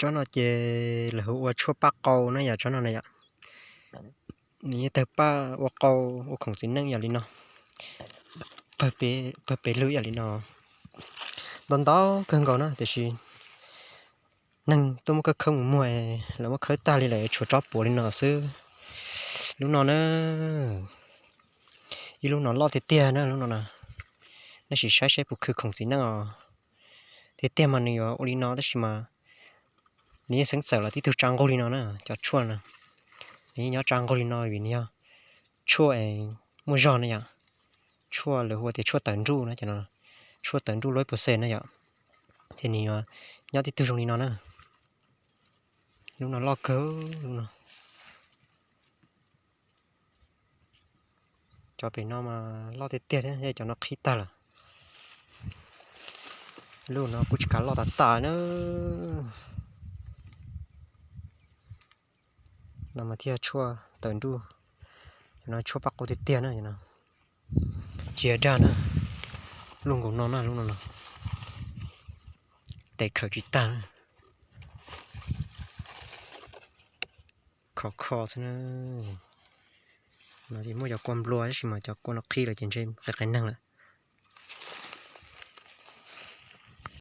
Tsob no ces lawv hu ua tshuaj paj qau na yom, tsob no na yom. Nws yeej tawg paj ua qau, ua khoom txiv neej yom li no. Pawg pes lwj yom li no. Ntau ntau kawg nkaus na, tiam sis neeg tuaj muab khawb khawb mus muag, lawv muab khawb tag li lawm tshuav tsob puav li no xwb. Lub no na, ib lub no loj tiag tiag na lub no na. Nej sim saib saib puas khwv khoom txiv neej os. Tiag tiag mas nws yuav ua li no tab sis mas nws yeej xeeb txawm los tib tug tsa nqug li no na, cov tshuaj no. Nws yeej nyob tsa nqug li no vim nws yog tshuaj muaj zog na yom. Tshuaj lawv hu ua tias tshuaj tawv nruj na, cov no tshuaj tawv nruj lub ib puas xees na yom. Ces nws yuav nyob tib tug zoo li no na. Lub no loj kawg lub no. Cov pem no mas loj tiag tiag thiab, cov no qhib tag lawm. Lub no kuj tsis kav loj tas tas na. No mas thiaj tshuaj tawv nruj, no tshuaj paj qau tiag tiag na. Tsis yog dag na, lub nkaus no na, lub no no, tes khawm tsis tag na. Khov kho xwb na. No ces muaj cov kua nplua tab sis mas cov kua no qhib lawm ces ntshe qias qias neeg lawm.